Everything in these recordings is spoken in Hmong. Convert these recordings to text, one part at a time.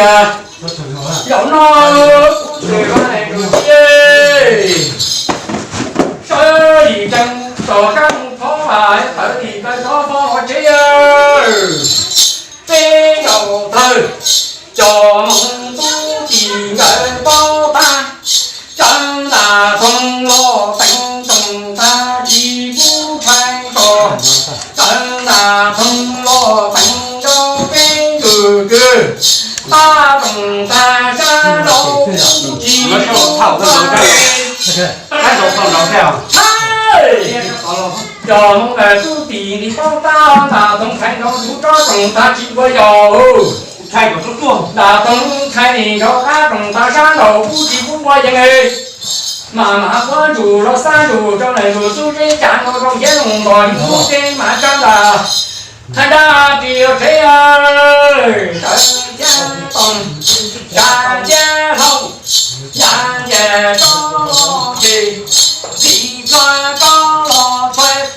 Zaum no kuv tus vaj tus txiv sawv yim ceev tog kab mus thov vas, tawv yim kaw thov pog los tsev. Peb zaum tawg cov moos tub tsis nkawd paub tag, tsawv ntas thooj los teev tsoos tag tsis pub tshais tso, tsawv ntas thooj los teev rau peb ntws kwg, pab tsoos tag sab nraud tsis pub tshais. Cov Hmoob tub tij li paub tab ntas thooj tshais nraud tub tsob tsoos tag tsis ua yog. Ntas thooj tshais li nraud qab tsoos tag sab nraud tub tsis pub ua yees. Mas mas quab ntsug los xab ntsug rau lawm ntsug xub zeb tsav nkaus rau ntiav loo ntos li xub zeb mas tsab ntas. Thaij dab tsis yuav tsev, tawv thiab toom, ya thiab hlau, ya nce tsob los ces, txiv txhua tsob los txhua.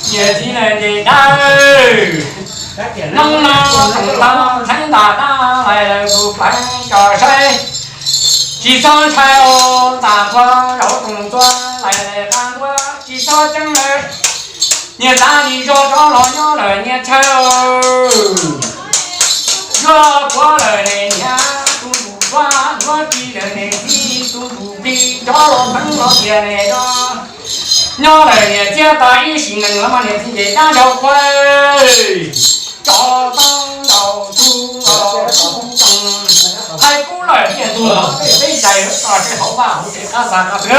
Niam txiv lawm ntes dawb, hnub no tsoos tag txheeb ntas dab lais lawm tus pleev tso saib. Tsis txhob ntshai os ntas txhua, hauv tsoos txhua lais lawm qab ntuab tsis txhob ceeb lawm. Niag txiv li zog rov los nyob lawm niag chaw, yuav puav lawm ne niag tus ntsuj vaj, yuav plig lawm ne txiv tus ntsuj plig, rov los hmeev los tias ne rov nyob lawm niag txiab tas ib sim neej los mas niag txiv ntes dab nraug quav, tso tau ntaus tub los tub tsoos, hais kub lawm niag tus los tej teb cais tso seb hauv vaj hauv tsev qab xa qab xwb.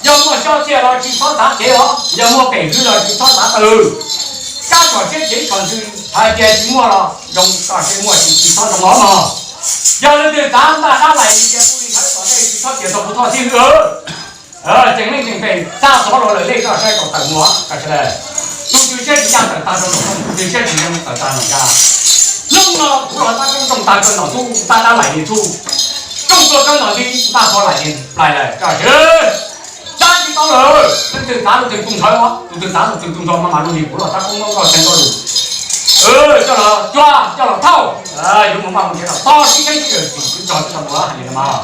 Yog muaj xyob txiaj los tsis txhob xav kev os, yog muaj pem hwv los tsis txhob xav taw. Kab tsom siab cev tsom ntxw, hais tias tsis muaj los zoo tso seb muaj tsis tsis txhob zoo os mog. Yog leej twg txav ntaj dab lais li tias kuv li thawv tom ntej tsis txhob tias txog kuv txhob txhib hwb. Tseem leej tseem pem xa xov los lawm lej tso saib kom tawm mus. Tus twg siab tsis ncaj tawm tag rau nraum zoov, tus twg siab tsis zoo tawm tag nraum nkag. Hnub no kuv los tab koob rooj tag kawg ntom txuj, ntaj dab lais li txuj, rooj tuaj kawg ntom nti, ntaj txhua lais li plais lawm tso seb. Dab tsis tau lawm, leej twg txav leej twg tu nrho, tus twg txav tus twg tu nrho mas mas lug li kuv los tab koob nkauj nkauj tseeb nkauj lus. Coj los cuab coj los thauj, yuav mus maj mus tsev los txog sib tseeb sib kawm txim txwv txog txog mus hais li no mas.